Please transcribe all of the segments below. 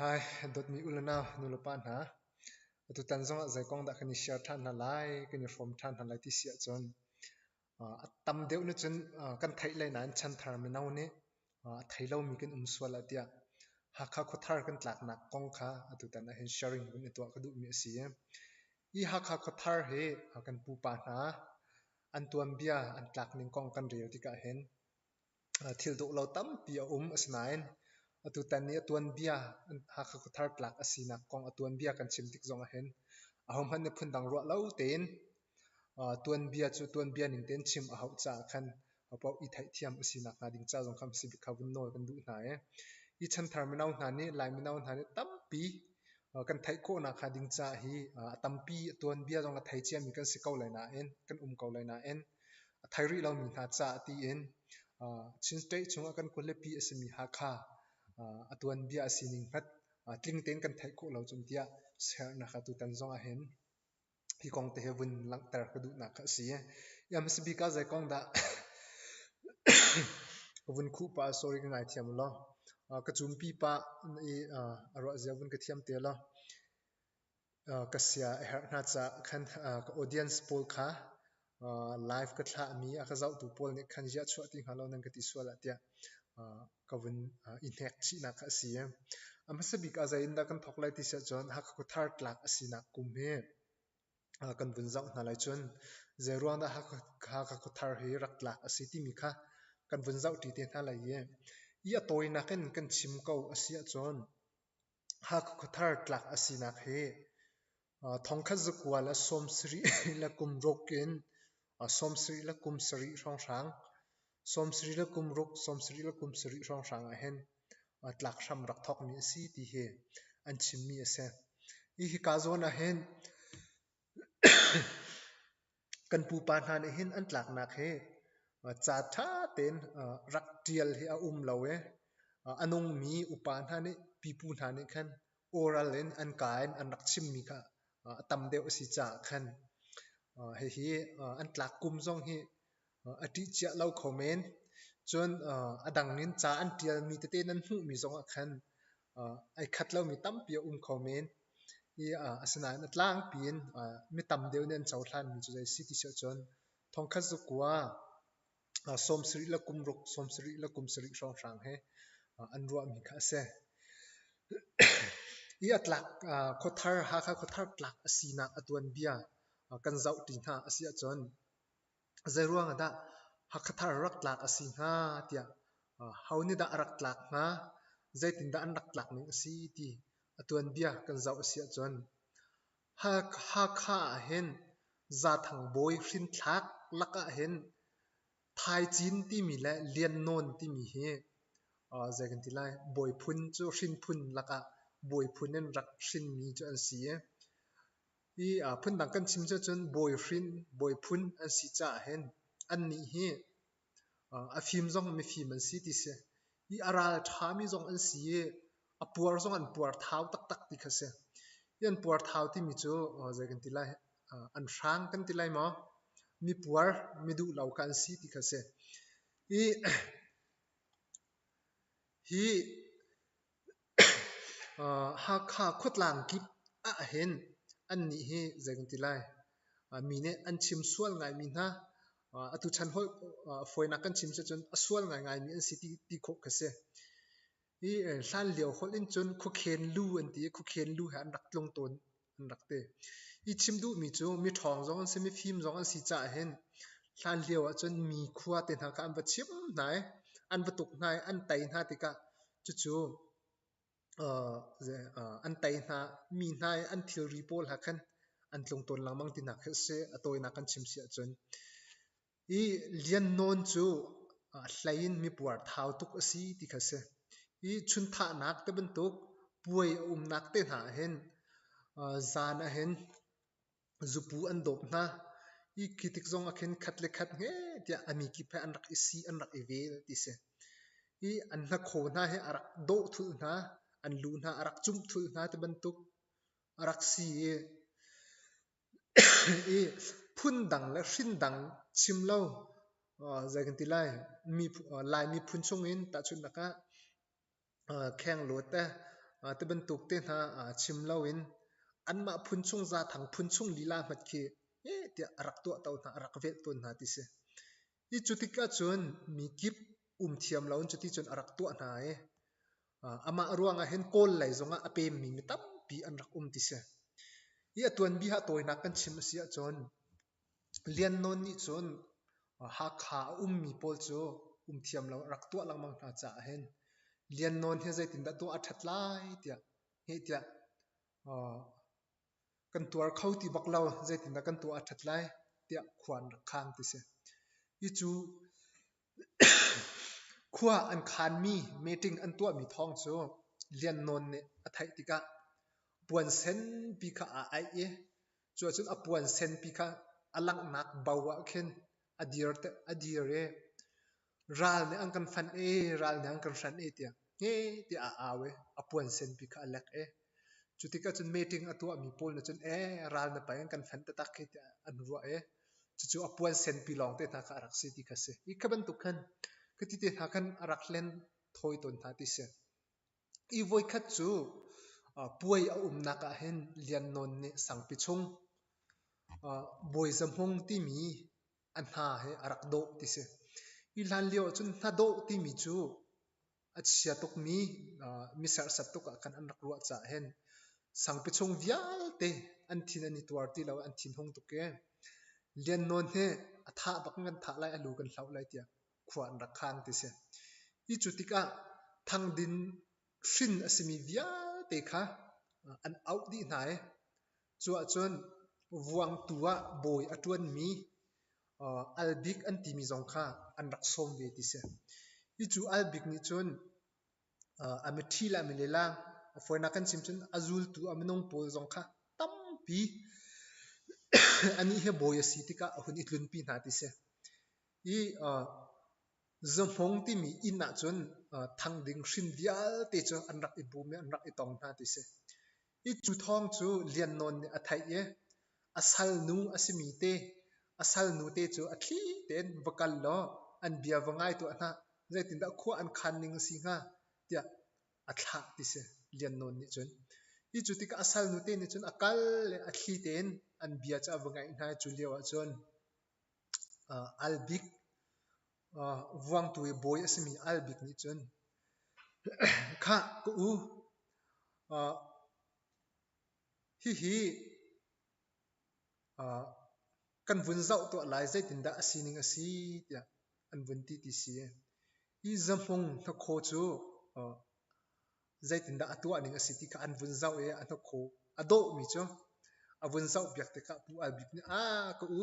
Hi, dawtmi u le nau, nulepa hna. Atutan zongah zei kong dah kan i share ṭhan hna lai, kan i hrawm ṭhan hna lai ti si ahcun a tam deuh nih cun kan theih lai nain chanthar mino nih a thei lomi kan um sual ah tiah Hakha khuathar kan tlaknak kong kha atutan ahhin sharing vun i tuah ka duhmi a si. Hi Hakha khuathar hi kan pupa hna an tuanbia an tlakning kong kan rel tikah hin Thil dawh lo tampi a um. Asinain atutan i a tuanbia Hakha khuathar tlak a sinak kong a tuanbia kan chim tik zong ahhin ahohmanh nih phundang ruah lo tein tuanbia cu tuanbia ning tein chim a hauh caah khan ahopaoh i theihthiam a sinak hnga ding ca zong kha hmasa bik kha vun nawl kan duh hna i hi chanthar mino hna nih Lai mino hna nih tampi kan theih khawhnak hnga ding ca hi a tampi a tuanbia zong a thei ciami kan si ko lai nain kan um ko lai nain a thei rih lomi hna caah tiin Chin State chungah kan khualipi a simi Hakha a tuanbia a sining hmat tling tein kan theih khawh lo cun tiah siaherhnak ah tutan zong ah hin hi kong te hi vun langhter ka duhnak kha a si. I a hmasa bik ah zei kong dah ka vun khuh pah sorry ka ngaithiam law ka cumpi pah i a ruah zia vun ka thiam te law. Ka sia a herh hna caah khan ka audience pawl kha live ka thlahmi a ka zohtu pawl nih khan ziah chuah ti hnga lo nan ka ti sual ah tiah ka vun i hnek chihnak kha a si. A hmasa bik ah zei in dah kan thawk lai ti si ahcun Hakha Khuathar tlak a sinak kum hi kan vun zoh hna lai cun zeiruang dah Hakha Khuathar hi rak tlak a si timi kha kan vun zoh ṭi te hna lai i i a tawinak in kan chim ko a si ahcun Hakha khuathar tlak a sinak hi thongkhat zakua le sawmsarih le kum ruk in sawmsarih le kum sarih hrawnghrang, sawmsarih le kum ruk, sawmsarih le kum sarih hrawnghrang ahhin tlak hram rak thawkmi a si ti hi an chimmi a si. Hi hika zawn ahhin Kan pupa hna nih hin an tlaknak hi ca ṭha tein rak ṭial hi a um lo i a nungmi upa hna nih pipu hna nih khan oral in an kaa in an rak chimmi kha a tam deuh a si caah khan hihi an tlak kum zong hi a ṭih cia lo kho men. Cun a dang in ca an ṭialmi tete nan hmuhmi zongah khan ai khat lomi tampi a um kho men. I asinain a tlangpi in mi tam deuh nih an cohlanmi cu zei a si ti si ahcun thongkhat zakua sawmsarih le kum ruk, sawmsarih le kum sarih hrawnghrang he an ruahmi kha a si. Hi a tlak khuathar Hakha khuathar tlak a sinak a tuanbia kan zoh ṭi hna a si ahcun Zeiruang ah dah Hakhathar rak tlak a si hnga tiah ho nih dah a rak tlak hnga, zeitindah an rak tlak ning a si ti a tuanbia kan zoh a si ahcun Hakha ahhin Zathang bawi hrinthlak lakah hin Thaicin timi le Liannawn timi hi zei kan ti lai bawi phun cu hrinphun lakah bawi phun in rak hrinmi cu an si i Hi phundang kan chim cucun bawi hrin, bawi phun an si caah hin annih hi a fim zong mifim an si ti si. Hi a ral ṭhami zong an si i a puar zong an puar thau taktak ti kha si. Hi an puar thau timi cu zei kan ti lai, an hrang kan ti lai maw? Mi puar, mi duh lo kha an si ti kha si. Hi hi Hakha khuatlang kip ahhin annih hi zei kan ti lai, mi nih an chim sual ngaimi hna, atu chan holh fawinak kan chim cucun a sual ngaingaimi an si ti khawh khi si. Hi hlanlio holh in cun khuakhen lu an ti i khuakhen lu he an rak tlung tawn an rak ti. I chim duhmi cu miṭhawng zong an si, mifim zong an si caah hin hlanlio ahcun mi khua te hna kha an va chim hna i an va tuk hna i an tei hna tikah cucu an tei hna mi hna i an thilri pawl ha khan an tlung tawn lengmang tinak khi a si a tawinak kan chim si ahcun. Hi Lian Nawn cu hlei in mipuar thau tuk a si ti kha a si. Hi chunthahnak te bantuk puai a umnak te hna ahhin zan ahhin zupu an dawp hna. Hi khi tik zong ah khin khat le khat hme tiah a mi kip he an rak i si, an rak i vel ti si. Hi an hnakhaw hna hi a rak dawh thulh hna, an lu hna a rak cumh thulh hna ti bantuk a rak si i I phundang le hrindang chim lo zei kan ti lai Lai miphun chungin tahchunhnak ah Khenglawt te. Ti bantuk te hna chim loin anmah phun chung Zaathang phun chung lila hmat khi eh tiah a rak tuahto hna, a rak velh tawn hna ti si. Hi cu tik ahcun mi kip um thiam loin cuti cun a rak tuah hna i amah ruangah hin Kawl lei zongah a pemmi mi tampi an rak um ti si. Hi a tuanbia ah tawinak kan chim a si ahcun Lian Nawn nih cun Hakha a ummi pawl cu um thiam lo a rak tuah lengmang hna caah hin Lian Nawn hi zeitindah tuah a ṭhat lai tiah heh tiah kan tuar kho ti bak lo, zeitindah kan tuah a ṭhat lai tiah khua an rak khang ti si. Hi cu khua an khanmi meeting an tuahmi thawng cu Lian Nawn nih a theih tikah puan senpi kha aa aih i cu ahcun a puan senpi kha a langhnak bo ah khin a dir, a dir i ral nih an kan fanh i ral nih an kan hranh i tiah hme tiah a au i a puan senpi kha a lek i cu tikah cun meeting a tuahmi pawl nih cun ee ral na pai an kan fanh taktak hi tiah an ruah i cucu a puan senpi lawng te hna kha a rak si ti kha si. Hi kha bantuk khan khati te hna khan a rak hlen thawi tawn hna ti si. I voikhat cu puai a umnak ah hin Lian Nawn nih Sangpi chung Bawi Za Hmung timi a hna hi a rak dawh ti si. Hi hlan lio ahcun hnadawh timi cu a chia tukmi mi serhsat tuk ah khan an rak ruah caah hin Sangpi chung vialte an thin an i tuar ti lo, an thinhung tuk i Lian Nawn hi a thah bak in kan thah lai, a lu kan hloh lai tiah khua an rak khang ti si. Hi cu tikah Thangdin hrin a simi vialte kha an auh dih hna i cu ahcun Vuangtu ah bawi a ṭuanmi Albik an timi zong kha an rak sawm ve ti si. Hi cu Albik nih cun a miṭhi le a mileleng a fawinak kan chim cun a zultu a minung pawl zong kha tampi anih hi bawi a si tikah a hun i tlunpi hna ti si. Hi Zahmung timi inn ahcun thangding hrin vialte cu an rak i bum i an rak i tong hna ti si. Hi cu thawng cu Lian Nawn nih a theih i a salnu a simi te, a salnu te cu a thli tein va kal law an bia va ngai tuah hna, zeitindah khua an khan ning a si hnga tiah a thlah ti si Lian Nawn nih cun. Hi cu tikah a salnu te nih cun a kal i a thli tein an bia cu a va ngaih hna i cu lio ahcun Albik Vuangtu i bawi a simi Albik nih cun khah ka u, hihi kan vun zoh tuah lai zeitindah a sining a si tiah an vun ti ti si. Hi Zahmung hnakhaw cu zeitindah a tuah ning a si ti kha an vun zoh i a hnakhaw a dawhmi cu a vun zohpiak tikah Pu Al Bik nih aa ka u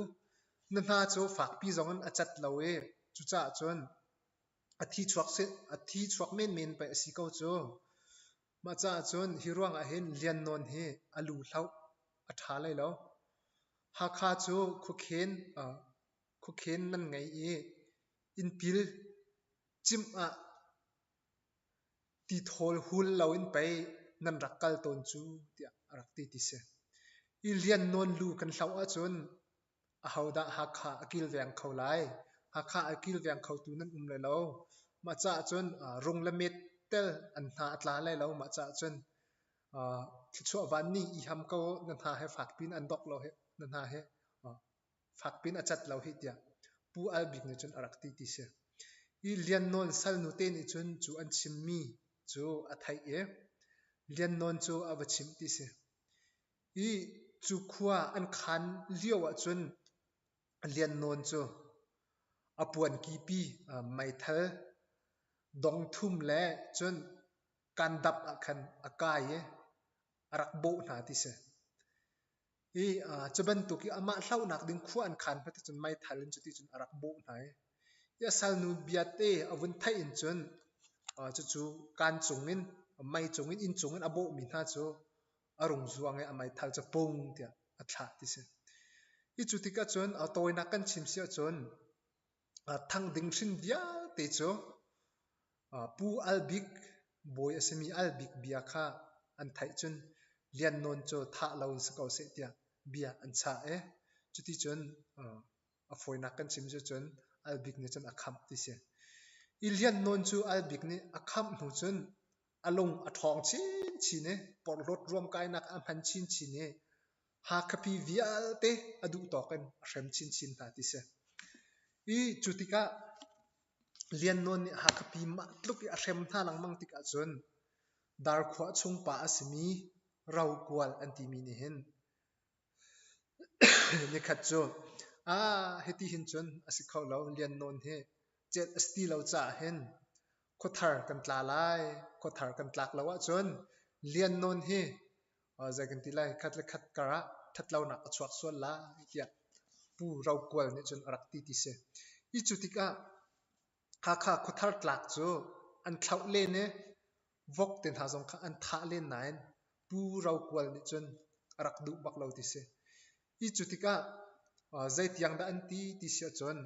na hna cu fakpi zong in a cat lo i cucaah cun a thi chuak a thi chuak menmen pei a si ko cu. Mah caah cun hi ruangah hin Lian Nawn hi a lu hloh a ṭha lai lo. Hakha cu khuakhen khuakhen nan ngei i innpil cimh ah Tithawl hul loin pei nan rak kal tawn cu tiah a rak ti ti si. Hi Lian Nawn lu kan hloh ahcun ahodah Hakha a kilveng kho lai? Hakha a kilveng khotu nan um lai lo. Mah caah cun rung le met tel an hna a tla lai lo. Mah caah cun thluachuah vanni i ham ko na hna he fak piin an dok lo hi na hna he fakpi in a cat lo hih tiah Pu Al Bik nih cun a rak ti ti si. Hi Lian Nawn salnu te nih cun cu an chimmi cu a theih i Lian Nawn cu a va chimh ti si. Hi cu khua an khan lio ahcun Lian Nawn cu a puankipi meithal dongthum le cun kandap ah khan a kai i a rak bawh hna ti si. I cu bantuk i amah hlohnak ding khua an khan hmete cun meithal in cuti cun a rak bawh hna i, i a salnu biate a vun theih in cun cucu kaan cungin mei cungin inn cungin a bawhmi hna cu a rung zuang i a meithal cu pung tiah a thlah ti si. Hi cu tikah cun a tawinak kan chim si ahcun thang ding hrin vialte cu Pu Al Bik bawi a simi Al Bik bia kha an theih cun Lian Nawn cu thah lo in si ko seh tiah bia an chah i cuticun a fawinak kan chim cu cun Al Bik nih cun a khamh ti si. I Lian Nawn cu Al Bik nih a khamh hnu cun A lung a ṭhawng chinchin i porhlawt ruamkainak a hman chinchin i Hakhapi vialte a duh tawk in a hrem chinchin hna ti si. I cu tikah Lian Nawn nih Hakhapi mah tluk i a hrem hna lengmang tikah cun Darkhuah chung pa a simi Rokual an timi nih hin nikhat cu ah hiti hin cun a si kho lo Lian Nawn hi celh a si ti lo caah hin khuathar kan tla lai khuathar kan tlak lo ahcun Lian Nawn hi zei kan ti lai khat le khat kar ah ṭhatlonak a chuak sual lai tiah Pu Rokual nih cun a rak ti ti si. Hi cu tikah Hakha khuathar tlak cu an thlauh len i vok te hna zong kha an thah len nain Pu Rokual nih cun a rak duh bak lo ti si. Hi cu tikah zeitiang dah an ti ti si ahcun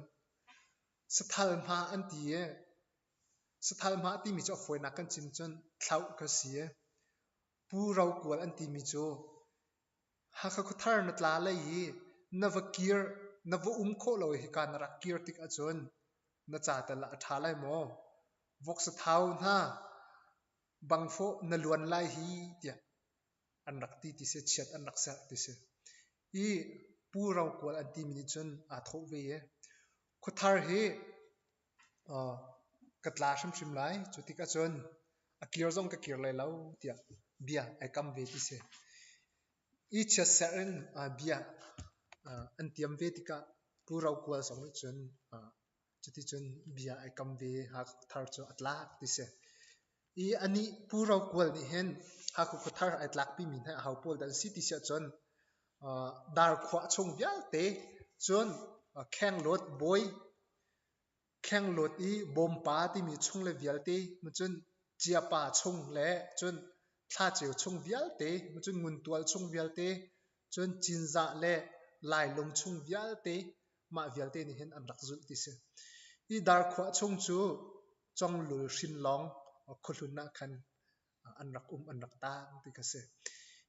sathal hma an ti i sathal hma timi cu a fawinak kan chim cun thlauh kha si i Pu Rokual an timi cu Hakha khuathar na tla lei i na va kir na va um khawh lo i hika na rak kir tik ahcun na ca tal ah a ṭha lai maw? Voksa thau hna bangfawh na luan lai hi tiah an rak ti ti si, chiat an rak serh ti si. I Pu Rokual an timi nih cun aa thawh ve i khuathar hi ka tla hrimhrim lai. Cu tikah cun a kir zong ka kir lai lo tiah bia ai kam ve ti si. I chiatserh in bia an tiam ve tikah Pu Rokual zong nih cun cuticun bia ai kam ve i Hakha Khuathar cu a tlak ti si. I anih Pu Rokual nih hin Hakha Khuathar ai tlakpimi hna aho pawl dah an si ti si ahcun Darkhuah chung vialte cun Khenglawt bawi Khenglawt i Bawmpa timi chung le vialte cun Ciapa chung le cun Thlaceu chung vialte cun Nguntual chung vialte cun Cinzah le Lailung chung vialte mah vialte nih hin an rak zulh ti si. Hi Darkhuah chung cu Conglul hrinlawng khuahlun ah khan an rak um an rak taang ti kha si.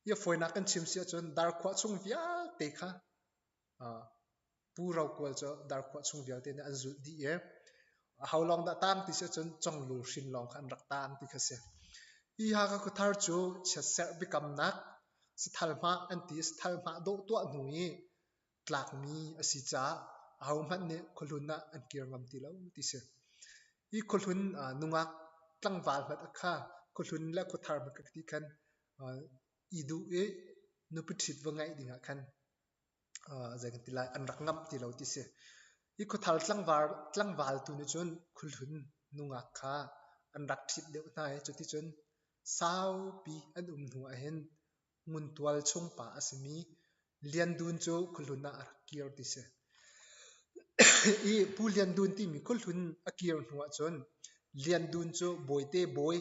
Hi a fawinak kan chim si ahcun Darkhuah chung vialte kha Pu Rokual cu Darkhuah chung vialte nih an zulh dih i aho lawng dah taang ti si ahcun Conglul hrin lawng kha an rak taang ti kha si. Hi Hakha Khuathar cu chiatserh biakamnak sathal hmah an ti i sathal hmah dawh tuah hnu i tlakmi a si caah ahohmanh nih khuahlun ah an kir ngam ti lo ti si. Hi khuahlun nungak tlangval hmanh kha khuahlun le khuathar hmanh ka ti khan i duh i nupi ṭhit va ngeih ding ah khan zei kan ti lai an rak ngamh ti lo ti si. Hi khuathar tlangval tlangval tu nih cun khuahlun nungak kha an rak ṭhit deuh hna i cuticun saupi an um hnu ah hin Nguntual chung pa a simi Lian Dun cu khuahlun ah a rak kir ti si. I Pu Lian Dun timi khuahlun a kir hnu ahcun Lian Dun cu bawite bawi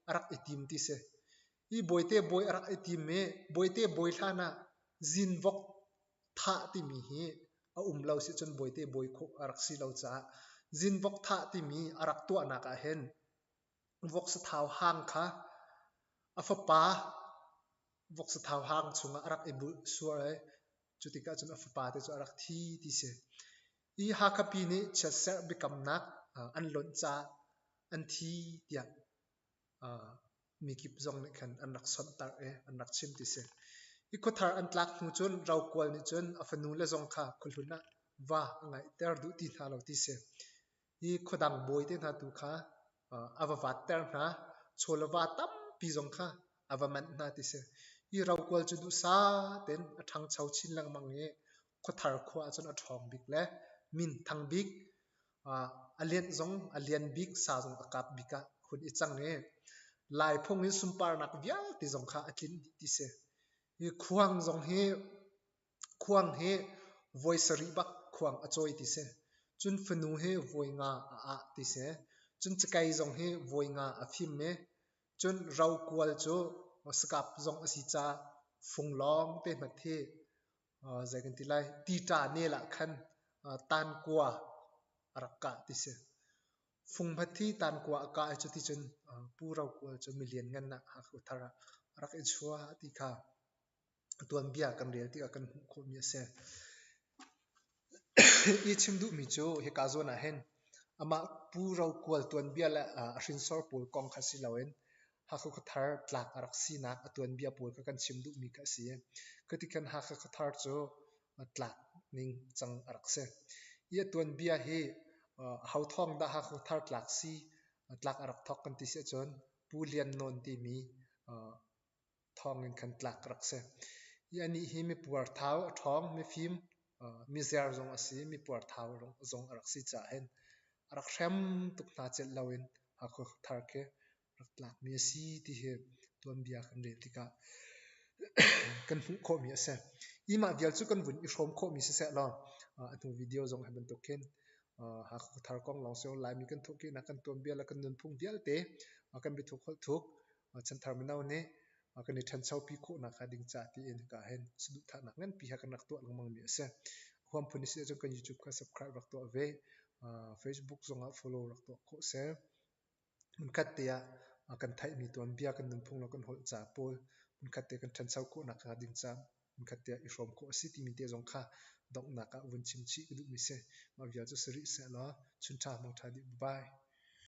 a rak i tim ti si. Hi bawite bawi a rak i tim i bawite bawi hlan ah zinvok thah timi hi a um lo si cun bawite bawi khawh a rak si lo caah zinvok thah timi a rak tuahnak ah hin Voksathau hang kha a fapa voksathau hang chungah a rak i bulh sual i cu tikah cun a fapa te cu a rak thi ti si. Hi Hakhapi nih chiatserh biakamnak an lonh caah an thi tiah mikip zong nih khan an rak sonhtarh i an rak chim ti si. Hi khuathar an tlak hnu cun Rokual nih cun a fanu le zong kha khuahlun ah va a ngaihter duh ti hna lo ti si. Hi khuadang bawi te hna tu kha a va vatter hna. Chaw le va tampi zong kha a va manh hna ti si. Hi rokual cu duhsah tein a ṭhangcho chin lengmang i khuathar khua ahcun a ṭhawng bik le min thang bik, a lianh zong a lian bik, sa zong a kap bik ah hun i cang i Lai phung in sunparnak vialte zong kha a tlinh dih ti si. Hi khuang zong hi Khuang hi voi sarih bak khuang a cawi ti si. Cun fanu hi voi nga a ah ti si. Cun cakei zong hi voi nga a fim i cun rokual cu sakap zong a si caah fung lawng te hmat hi zei kan ti lai tita nel ah khan tankua a rak kah ti si. Fung hmat hi tankua a kah i cuticun Pu Rokual cu milian ngan ah Hakha thar ah a rak i chuah ti kha tuanbia kan rel tikah kan hmuh khawhmi a si. I chim duhmi cu hika zawn ah hin amah Pu Rokual tuanbia le a hrinsor pawl kong kha si loin Hakha khuathar tlak a rak sinak a tuanbia pawl kha kan chim duhmi kha a si. Khati khan Hakha khuathar cu tlak ning cang a rak si. Hi a tuanbia hi ho thawng dah Hakha khuathar tlak si tlak a rak thawk kan ti si ahcun Pu Lian Nawn timi thawng in khan tlak a rak si. Hi anih hi mipuarthau, a ṭhawng, mifim, mizer zong a si, mipuarthau zong a rak si caah hin a rak hrem tuk hna celh loin Hakha khuathar khi rak tlakmi a si ti hi tuanbia kan rel tikah kan hmuh khawhmi a si. Hi mah vial cu kan vun i hrawm khawhmi siseh law a hnu video zong hi bantuk khin Hakha khuathar kong lawng si lo Laimi kan thawhkehnak kan tuanbia le kan nunphung vialte kan biathuk holh thuk chanthar mino nih kan i ṭhanchopi khawhnak hnga ding ca tiin hika hin saduhthahnak nganpi he kan rak tuah lengmangmi a si. Huam phun si ahcun kan YouTube kha subscribe rak tuah ve. Facebook zongah follow rak tuah khawh si. Hmunkhat te ah kan theihmi tuanbia, kan nunphung le kan holh ca pawl hmunkhat te kan ṭhancho khawhnak hnga ding ca hmunkhat te ah i hrawm khawh a si timi te zong kha donghnak ah vun chim chih ka duhmi si. Mah vial cu si rih sehlaw chun ṭha mangṭha dih. Bye.